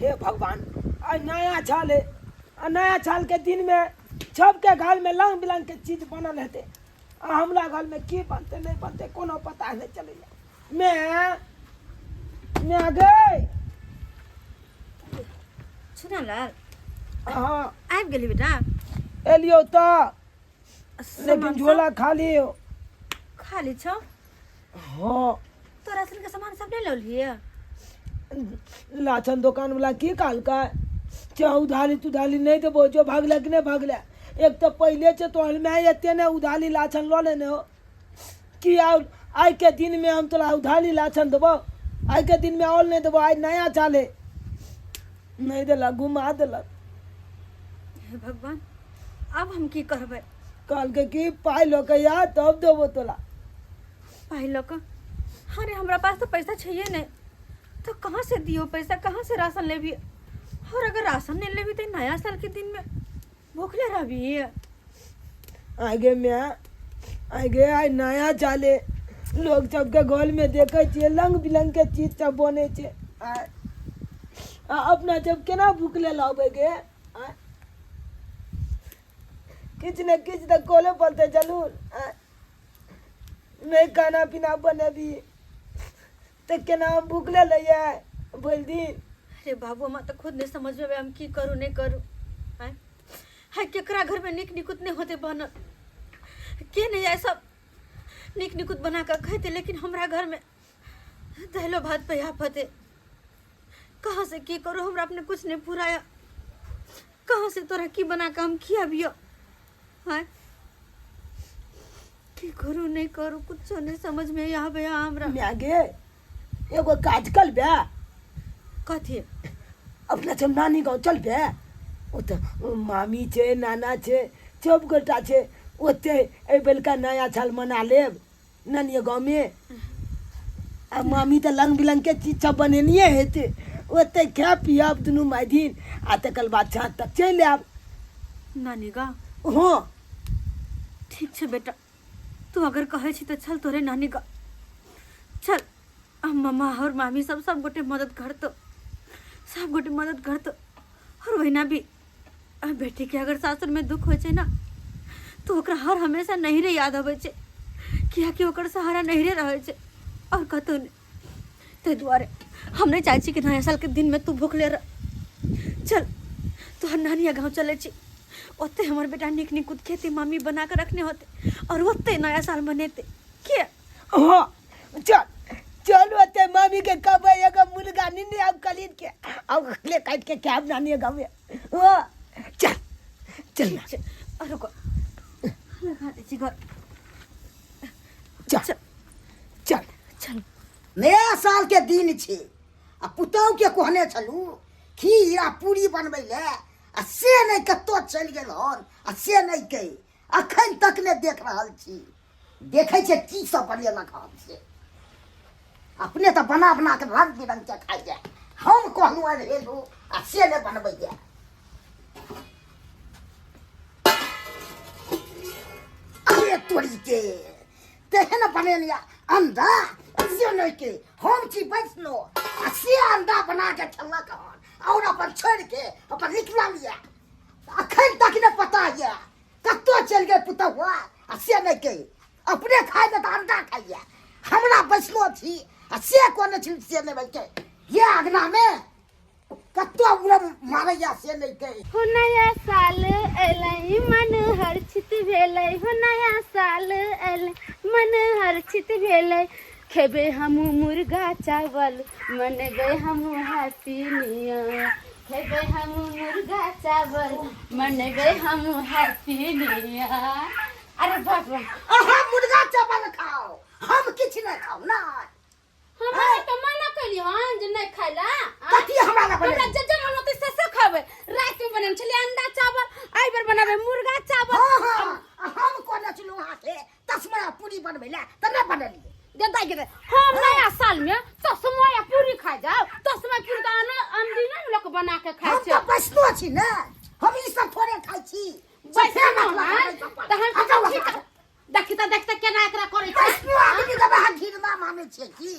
हे भगवान, आइ नया साल है आ नया साल के दिन में सबके घर में रंग बिरंग के चीज बनल हेतै आ हमरा घर में की बनतै नहि बनतै कोनो पता नहि चलैया। मैं मैं गई सुनलाल। हाँ। आबि गेली बेटा? एलियो तऽ, लेकिन सामान झोला खाली हो। खाली छौ? हाँ। तो राशन के सामान सब नहीं लौलिए? लाछन दोकान वाला की कहलकै, चाहे उधारी तुधारी नहीं देबो, जो भागले कि नहीं भागले। एक तऽ पहिले छै तोहर माय एते ने उधारी लाछन लऽ लेने हो कि और आइ के दिन में हम तोरा उधारी लाछन देबो, आइ के दिन में और नहीं देबो, आइ नया साल है। नहीं देलक, घुमा देलक। हे भगवान, अब हम की करबै? कहलकै कि पाइ लऽ के आ तब देबो तोरा। पाइ लऽ कऽ? अरे हमरा पास तो पैसा छैहे नहीं, तो कहाँ से दियो पैसा, कहाँ से राशन लेबी? और अगर राशन नहीं लेबी तो नया साल के दिन में भूखले रहबी। आगे में आगे आइ नया चाले, लोग सबके घर में देखै छियै रंग बिरंग के चीज सब बनै छै, आ अपना सब केना भूखले रहबै गे? आँय, किछु ने किछु तऽ करऽ पड़तै जरूर। आँय, नहि खाना पीना बनेबी तऽ केना हम भूखले रहियै भरि दिन? अरे बाबू, हमरा तऽ खुद नहीं समझ में आबै हम की करू नहीं करू। आँय हाय, केकरा घर में नीक निकुत नहीं होते बनल, के नहीं आय सब नीक निकुत बना कऽ खैते, लेकिन हमरा घर में दाइलो भात पे आफत है। कहाँ से की करू, हमरा अपने कुछ नहीं फुराया, कहाँ से तोरा की बना कऽ हम खियाबियो? आँय, की करू नहीं करू, कुछो नहीं समझ में आवे हमरा। माय गे, एगो काज कर बे। कथी? अपना सब नानी गाँव चल बे, ओतऽ मामी छै, नाना छै, सब गोटा छै ओते, एहि बेलका नया साल मना लेब नानिये गाँवमे। आ मामी तऽ रंग बिरंग के चीज सब बनेनिये हेतै, ओते खायब पियब दुनू मायधिन आ तकर बाद साँझ तक चलि आयब। नानी गाँव? हँ। ठीक छै बेटा, तू अगर कहै छी तऽ चल तोरे नानी गाँव चल। आ मामा और मामी सब सब गोटे मदद करतो, सब गोटे मदद करतो। और वहिना भी आ बेटी के अगर सासुर में दुख होइ छै ना तो ओकरा हर हमेशा नैहरे याद अबै छै, कियाकि ओकर सहारा नैहरे रहै छै और कतौ नहि। ताहि दुआरे हम नहि चाहै छी कि नया साल के दिन में तू भूखले रह। चल तोहर नानिया गाँव चलै छी, ओते हमर बेटा नीक निकुत खेती मामी बना के रखने होते और ओते नया साल मनेते के। हाँ, चल चल, ओते मामी के कहबै एगो मुर्गा निन्ने आब खरीद के आब ले काटि के खायब नानी गाँव में। हाँ, चल चल ना। चल, आ रुको, लगा दै छी घर। चल चल चल। नया साल के दिन छै आ पुतहु के कहने छलू खीर आ पूरी बनबै लए, आ से नहि कतौ चलि गेल हन, आ से नहि के अखन तक नहि देख रहल छी। देखै छियै की सब बनेलक हन से, अपने तऽ बना बना के रंग बिरंग के खाइए, हम कहलहुँ अनहेलू आ से नहि बनबैए। अरे तोरी के तेहन बनेलिया अंडा से नहि के, हम छी वैष्णो आ से अंडा बना के खेलक हन और अपन छोड़ि के अपन निकलल यऽ, अखन तक नहि पता यऽ कतौ चलि गेल पुतहुआ, आ से नहि के अपने खाइ तऽ अंडा खाइए, हमरा वैष्णो छी आ से कोने छी से नहि बैठे ये अगना में कतौ उड़म मारैया से नहि के। हो नया साल एलै मन हर्षित भेलै, हो नया साल एलै मन हर्षित भेलै, खेबै हमहूँ मुर्गा चावल मनेबै हमहूँ हैप्पी न्यू ईयर, खेबै हमहूँ मुर्गा चावल मनेबै हमहूँ हैप्पी न्यू ईयर। अरे बाप रे, अहाँ मुर्गा चावल खाओ, हम किछु नहि खाउ ना। हमरा तऽ मना कैली हन जे नहि खाइ ला। कथी हमरा लए हमरा बनेली? जे जे मन होतै से से खेबै। राति में बनेने छलियै अंडा चावल, एहि बेर बनेबै मुर्गा चावल। हाँ हाँ, हम कहने छलहुँ अहाँके तस्मरा पूरी बनबै लए तऽ नहि बनेलियै। गे दाइ गे दाइ, हम नया साल में तस्मा या पूरी खा जाओ, तस्मा पूरी तऽ आन अनदिना ने लोक बना के खाइ हम छै। तऽ वैष्णो छी ने, हम ई सब थोड़े खाइ छी। वैष्णो हैं तऽ हम हटाउ, ठीक हटाउ। देखी तऽ देखते केना एकरा करै छै। वैष्णो आदमी के अहाँ घिरना मानै छियै की?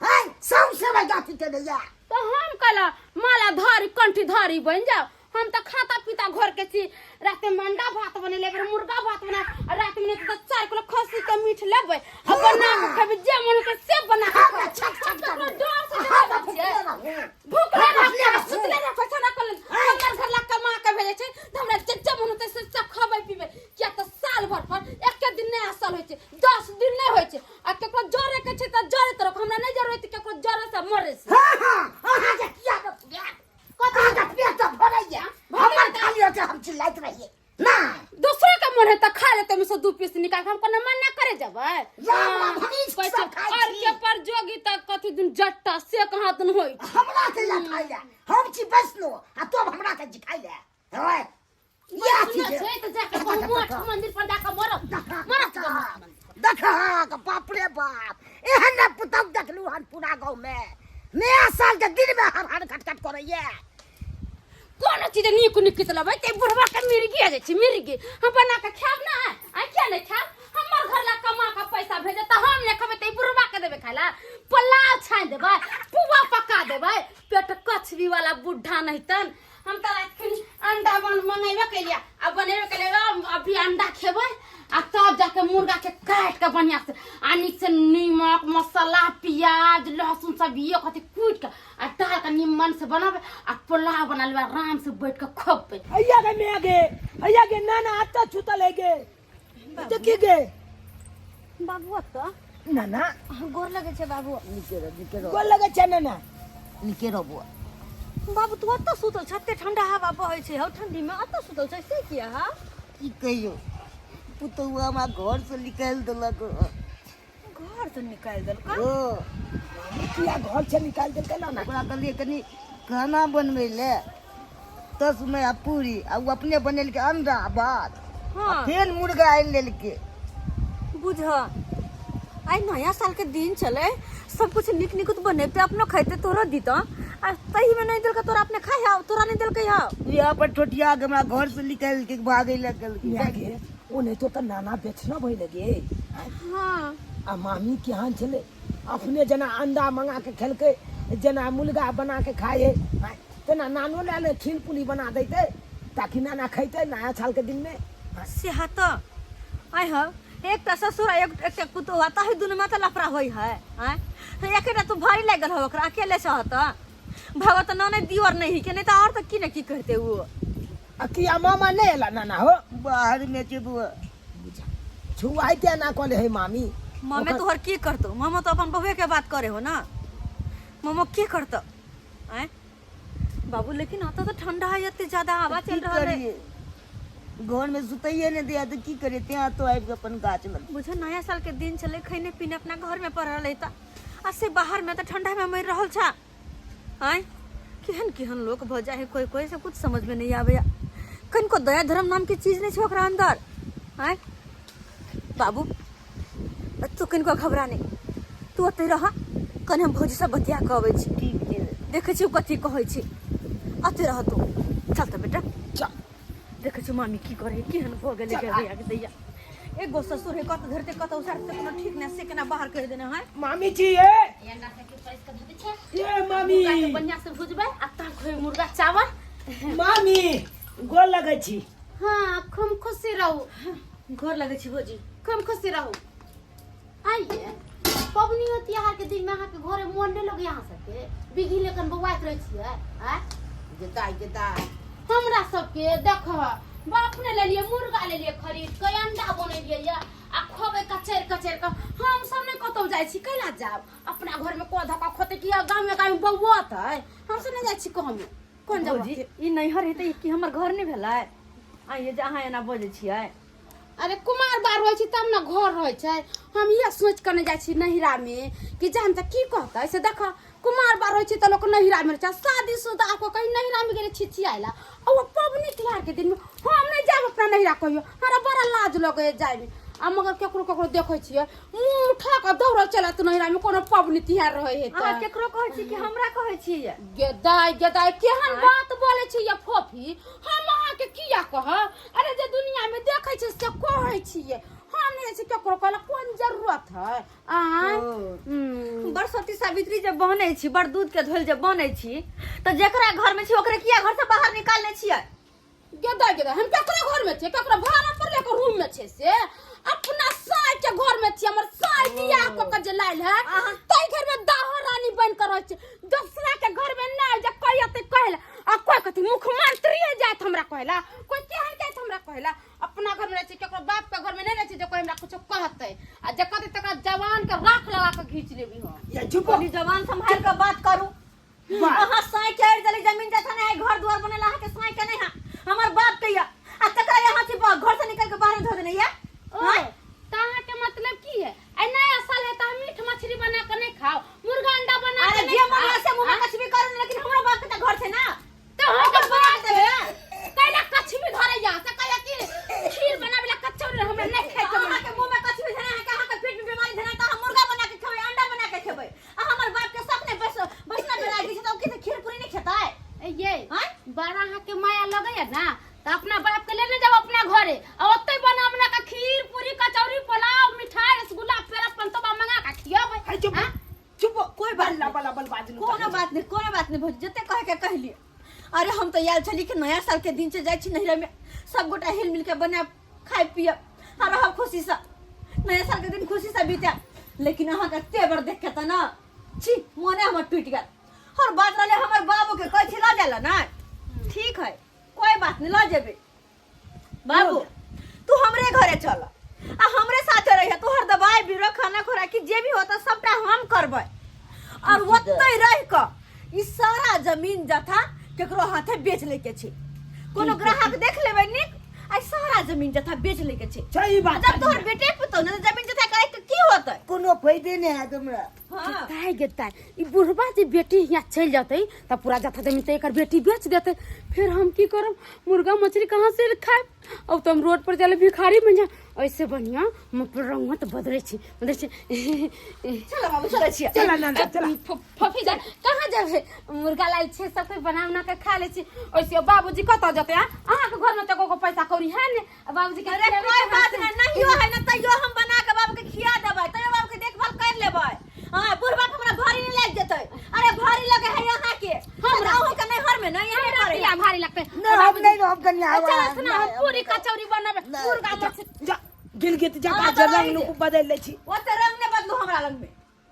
हैं सौंसे गाथी के दैया। तो हम कहला माला धारी कंठी धारी बन जाओ। हम तो खाता पीता घर के छी। रात में अंडा भात बनेले, फिर मुर्गा भात बना, आ रात में तो 4 किलो खस्सी के मीट लेबै आ बना के खेबै, जे मन के से बना के हम खेबै। छक छक हम ककरो डर से हम नहि भुखले छियै। रहू। भूख हम नहि भुखले रहै, रहू। सुतले रहै, पैसा ना कल हमर घर ला कमा के भेजै छै तऽ हमरा जे जे मन होतै से सब खबै पीबै। किया तऽ साल भर पर एके दिन नहि असल होइ छै, 10 दिन नहि होइ छै। आ केकरो जरे के छै तऽ जरे तरफ, हमरा नहि जरे तऽ केकरो जरे से मरे से। हाँ हाँ, अहाँ के किया ने पुरात? अहाँ के पेट तऽ भरैया, हमर खाली होके हम चिल्लाइत रहियै ना। दूसरे के मन है तऽ खा लेते में से 2 पीस निकाल के, हम कोनो मना करे जबै? राम राम, हम ई कहै सब छै, खाइ और छी। के पर जोगी तऽ कथी दिन जट्टा से कहाँ दिन होइ छै। हमरा के या खाइ ले, हम छी वैष्णो आ तब हमरा के जी खाइ ले। ओए, इएह सुनै चीज छै तऽ जाके कहू मठ मंदिर पर जाके मरब मरब। देखा, बाप रे बाप, एहन ने पुतहु देखलू हन पूरा गाँव में। नया साल के दिन में हर हर खटखट करैया। कोनो चीज नीक नीक लेबै ते बुढ़वा के मिर्गी आ जाइ छै, मिर्गी। हम बना के खायब ना? आ किया नहि खायब? हमर घर ला कमा के पैसा भेजे तऽ हम नहि खेबै तऽ ई बुढ़वा के देबै खाय ला? पुलाव छानि देबै, पुआ पका देबै, पेट कछबी वाला बुढ़ा नहीं तन। हम तऽ रात खन अंडा बन मंगेबे केलियै आ बनेबे केलियै। अभी अंडा खेबै आ तब जाके मुर्गा के काटि के बढ़िया से आ नीक से नीमक मसाला प्याज लहसुन सब ये कथी कूटि के आ डाल के निमन से बनाबे आ पुलाव बना लेबै, आराम से बैठ के खबै। अय्या गे मैं गे, अय्या गे नाना आता छुतल है गे, देखी गे। बाबू तो नाना गोर लगे छै बाबू। नीके रह, नीके रह। गोर लगे छै नाना। नीके रह बुआ। बाबू तू ओतऽ सुतल छ? एते ठंडा हवा बहै छै हौ, ठंडी में ओतऽ सुतल छ से किया? हा की कहियो पुतहुआ, हमरा घर से निकालि देलक। घर से निकालि देलक? ओ किया घर से निकाल देलकै नाना? ओकरा कहलियै कनि खाना बनबै ले तसमे आ पूरी, आ ओ अपने बनेलकै अंडा भात। हाँ। फेर मुर्गा आनि लेलकै। बुझ, आइ नया साल के दिन छलै, सब कुछ नीक नीक बनेते, अपनो खैते, तोरो दीत, आ तही में नहीं देलकै तोरा। अपने खाइ हाव, तोरा नहीं देलकै हाव। यहाँ पर ठोटिया के हमरा घर से निकालि के भागै लगल। किया गे? ओ नहीं तो नाना बेचना भइल गे। हाँ। आ मामी केहन छलै? अपने जेना अंडा मंगा के खेलकै, जेना मुर्गा बना के खाए है, तेना नानो ला ले खीर पूरी बना देते ताकि नाना खैते नया साल के दिन में। से हा तऽ आइ हौ, एकटा ससुर आ एकटा पुतोहु, आ ताहि दुनू में तऽ लफड़ा होइ है। आँय, एकेटा तू भारी लागि गेल हौ ओकरा, अकेले छह तऽ भगवत ननैद दियोर नहीं के, नहीं तऽ और तऽ की ने की कहते ओ। आ किया मामा नहीं एला नाना हो? बाहर में छै बुआ। छुआइते ना कहले है मामी। मामे तोहर की करतो? मामा तो अपन बहुए के बात करे हो ना, मामा की करतो? आँय बाबू, लेकिन आता तो ठंडा है, एते ज्यादा हवा चल की रहल है। करिए, घर में सुतैये नहीं दिया तो की करिए? ત્યાં तो आबि के अपन गाछ लग। बुझो नया साल के दिन छलै, खैने पीने अपना घर में पड़ रहलै तऽ आ से बाहर में तऽ ठंडा में मरि रहल छा। आँय, केहन केहन लोक भऽ जाइ है कोई कोई, से कुछ समझ में नहीं आबैया। कनिको दया धर्म नाम के चीज नहीं छै ओकरा अंदर। आँय बाबू, तू कनिको घबरा नहीं, तू ओतै रह, कनि हम भौजी से बतिया कऽ अबै छी। ठीक छै। देखै छी ओ कथी कहै छी। अते रह तू, चल तऽ बेटा। चल। देखै छी मामी की करे, केहन भऽ गेलै। चल, गे भैया के दैया, एगो ससुर है, कत धरते कत उसारते, कोनो ठीक नहि, से केना बाहर कहि देने है। मामी जी ए। ई अंडा के परसि के धऽ दै छै। ए मामी। मुर्गा के बढ़िया से भुजबै आ तब खेबै मुर्गा चावल। मामी गोर लगै छी। हाँ, खूब खुशी रहू। गोर लगै छी भौजी। खूब खुशी रहू। आइए पबनियो तिहार के दिन में अहाँ के घरे मोन नहीं लगे? अहाँ सबके बिघी लेकन बौआइत रहै छियै आँय? गेताइ गेताइ। हमरा सबके देख, बाप ने लेलिए मुर्गा, लेलिए खरीद के, अंडा बनेलिए ये आ खोबे कचैर कचैर के। हम सब नहीं कतौ जाइ छी। कैला जाब? अपना घर में को धक्का खोते कि गाँव में गाँव में बौआत है। हम सब नहीं जाइ छी कहमे कोन जगह। भौजी, ई नैहर हेतै कि हमर घर नहि भेलै? आइए जे अहाँ एना बजै छियै। अरे कुमार बार रहै छी तब ने घर रहै छै। हम इएह सोचि कऽ नहि जाइ छी नैहरामे कि जान तऽ की कहतै से। देख, कुमार बार रहै छै तऽ लोक नैहरामे रहै छै, शादी शुदा कऽ कहीं नैहरामे गेलै छिछियाइ ला। आ ओ पबनी तिहारके दिनमे हम नहि जायब अपना नैहरा कहियो, हमरा बड़ा लाज लगैए जायमे। आ मगर केकरो केकरो देखै छियै मुँह उठा कऽ दौड़ल चलत नैहरामे कोनो पबनी तिहार रहै है अहाँ तऽ। केकरो कहै छी कि हमरा कहै छियै? गेदाय गेदाय, केहन बात बोलै छी ये फोफी! हम अहाँके किया कहब? अरे जे दुनिया में देखै छी से कहै छियै। हम हम नहीं छी केकरो कहला कोन जरूरत है आय हम्म। बरसती सावित्री जब बनै छी बड़ दूध के धोल जब बनै छी तऽ जेकरा घर में छी ओकरे किया घर से बाहर निकालने छियै गेदा गेदा हम केकरो घर में छियै केकरो भाड़ा पर लेके रूम में छै से अपना साय के घर में छियै हमर साय बियाह कऽ के जे लायल है ताहि घर में दाहो रानी बन के रहै छै दोसरा के घर में नहि जे कोई अते कहला आ कोई कथी मुख्यमंत्री जात हमरा कहला कोई केहन जात हमरा कहला अपना घर में रहै छै केकरो बाप के घर में नहि रहै छै जे कोई हमरा कुछो कहतै आ जे कहतै तकरा जवान के राख लगा के घींच लेबी हम या चुप कनी जवान संभाल के बात करू अहाँ साई के आड़ि देली जमीन जथा नहीं है घर द्वार बनेला अहाँ के साई के नहीं है हमर बाप के या आ तकरा यहाँ से घर से निकल के बाहर धो देने या ओ त अहाँके मतलब की है आइ नया साल है त हम मीट मछली बना के नहीं खाओ मुर्गा अंडा बना अरे के जे नहीं मन खाओ से मुंह में कछबी करू लेकिन हमरा बाप के त घर छै ना त अहाँके बाप के कैला कछबी धरैया से कहैया कि खीर बनाबे ला कचौड़ी हमरा नहीं खाए के मन अहाँ के मुंह में कछबी धरे अहाँ के अहाँ के पेट में बीमारी धरे त हम मुर्गा बना के खेबै अंडा बना के खेबै आ हमर बाप के शौक नहीं बस बसना बेला छै त ओ की खीर पूरी नहीं खेतै ये आँय? बड़ा अहाँके माया लगैया ना तऽ अपना बाप के लेने जाओ अपना घरे आ ओतै बना बना के खीर पूरी कचौड़ी पुलाव मिठाई रसगुल्ला पेड़ा पंतोबा मंगा के खियाबै है चुप हाँ? चुप कोई बात बल्ला बल्ला बल बाजलू कोनो बात नहीं कोनो बात नहीं भौजी जते कहे के कहलिए अरे हम तो आयल छली कि नया साल के दिन से जाइ छी नैहरा में सब गोटा हिल मिल के बनाब खाय पियब आ रहब खुशी से नया साल के दिन खुशी से बीते लेकिन अहाँ के तेवर देख के त ना छी मोने हमर टूट गेल और बात रहले हमर बाबू के कहै छी लऽ जाला ना ठीक है कोई बात नहीं लऽ जेबे बाबू तू हमरे घरे चल आ हमरे साथे रहिए तोहर दवाई बीरो खाना खोराकी जे भी होता सबटा हम करबै और ओतै रह क ई सारा जमीन जथा केकरो हाथे बेच ले के छै कोनो ग्राहक देख लेबै नीक आ ई सारा जमीन जथा बेच ले के छै सही बात जब तोहर बेटे पुतोह ने जमीन जथा करे के की होतै कोनो फायदे नहि हैत हमरा हाँ ताय गे ताय ई बुढ़बा जे बेटी यहाँ चलि जेतै तऽ पूरा जथा जमीन तऽ एकर बेटी बेच देतै फेर हम की करब मुर्गा मछली कहाँ से खायब अब तऽ हम रोड पर जाले भिखारी बन जाए ऐसे बढ़िया हम अपन रंगत बदलै छी बदलै छी चलो बाबू चलै छियै चला ना ना चला फफी जान कहाँ जेबै मुर्गा लायल छै सब कोई बना उना के खा लै छी ओइसे बाबूजी कतऽ जेतै आँ? अहाँके घरमे तऽ एको पैसा कौड़ी है ने आ बाबूजी के अरे खिलेबै कोई कहाँ बात से? नहीं नहियो है ना तैयो हम बना के बाबू के खिया देबै तैयो बाबू के देखभाल कर लेबै हां बुढ़ बाप हमरा भारी नहीं लाग जेतै अरे भारी लगे है यहाँ के हमरा अहूँ के नैहर में ना यहाँ हमरा करे किया भारी लगतै नहि हम नहि रहब कनिया चल सुना हम पूरी कचौड़ी बनाबै मुर्गा मछली जा गिलगित जका हाँ, जे तऽ रंग नुक बदलि लै छी ओते रंग नहीं बदलू हमरा लग में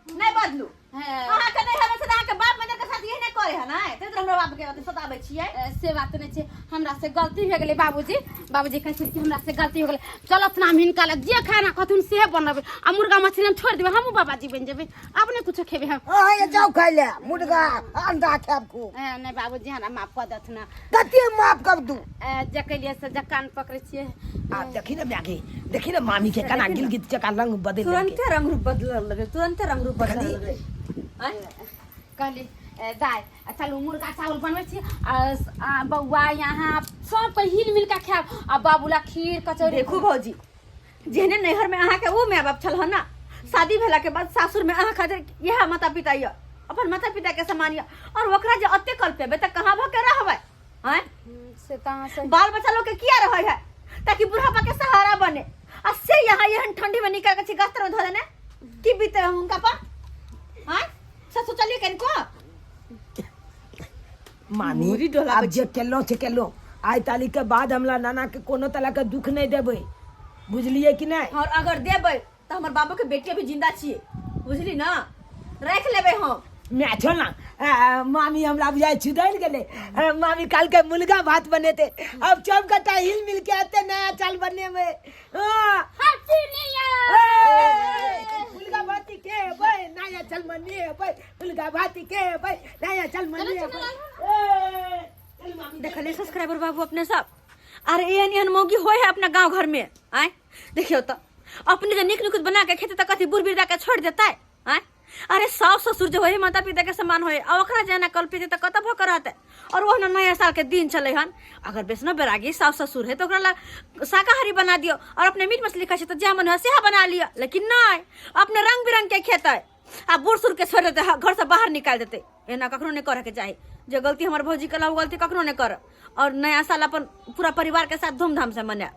नहीं बदलू हाँ। अहाँ के नहीं हवे से अहाँ के बाप मदर के साथ यही नहीं करे है ना तै तो हमरा बाप के अथी सताबै छियै से बात नहि छै हमरा से गलती भए गेलै बाबूजी बाबूजी कहै छै कि हमरा से गलती हो गेलै चलत ना हम हिनका लग जे खाना कहथुन से बनबै आ मुर्गा मछली हम छोड़ि देबै हमहूँ बाबाजी बनि जेबै आब नहि कुछो खेबै हम अहाँ ये जाउ खाइ लए मुर्गा अंडा खायब खूब नहि बाबूजी हमरा माफ कऽ देथुन कते माफ कर दू जे केलियै से जे कान पकड़ै छियै आब देखी ने मागे देखी ने मामी के केना गिलगित जका रंग बदलि देलकै। तुरंते रंग रूप बदलल लगे तुरंते रंग रूप बदलल लगे आँय? कहली ए, दाइ आ चलू मुर्गा चावल बनबै छी आ आ बौआ यहाँ सब कोइ हिल मिल के खायब आ बाबू ला खीर कचौड़ी देखू भौजी जेहने नैहर में अहाँ के ओ माय बाप छल ना शादी भेला के बाद सासुर में अहाँ खातिर इएह माता पिता यऽ अपन माता पिता के समान यऽ और ओकरा जे अते कल्पेबै तऽ कहाँ भऽ के रहबै आँय से तऽ अहाँ सही बाल बच्चा लोग के किया रहे है ताकि बुढ़ापा के सहारा बने आ से यहाँ एहन ठंडी में निकल के छी गाछ तर में धो देने की बीते हुनका पर आँय से सोचलिए कनिको मामी मुरी डोलाबै आब जे केलहुँ से केलहुँ आइ ताली के बाद हमरा नाना के कोनो तरह के दुख नहि देबै बुझलियै कि नहि और अगर देबै तऽ हमर बाबू के बेटी अभी जिंदा छियै बुझली ना राखि लेबै हम मैं छो ना मामी हमरा बुझाइ छुदैल गेलै मामी काल के मुर्गा भात बनेते अब सब गोटा हिल मिल के आते नया चाल बनेबै हाँ। हैप्पी न्यू ईयर ए, मुर्गा भात के हेबै नया चाल मनेबै मुर्गा भात के हेबै नया चाल मनेबै ए, चल मामी देखलिए सब्सक्राइबर बाबू अपने सब अरे एहन एहन मौगी होय है अपना गांव घर में आय देखियो तो अपने जे नीक नुकुत बना के खेते तऽ कथी बूढ़ वृद्धा के छोड़ देतै आय अरे सास ससुर जे होय माता पिता के समान होय आ ओकरा जेना कल्पित तऽ कतऽ भऽ के रहतै और ओहना नया साल के दिन चले हन अगर बेसनो बैरागी सास ससुर है तो ओकरा ला शाकाहारी बना दियो और अपने मीट मछली खाइ छै तऽ जे मन है सेहा बना लिअ लेकिन नहि अपने रंग बिरंग के खेतै आ बूढ़ सूढ़ के छोड़ देतै घर से बाहर निकाल देतै एना कखनो नहि करऽ के चाही जे गलती हमर भौजी केला ओ गलती कखनो नहि करब और नया साल अपन पूरा परिवार के साथ धूमधाम से मनायब।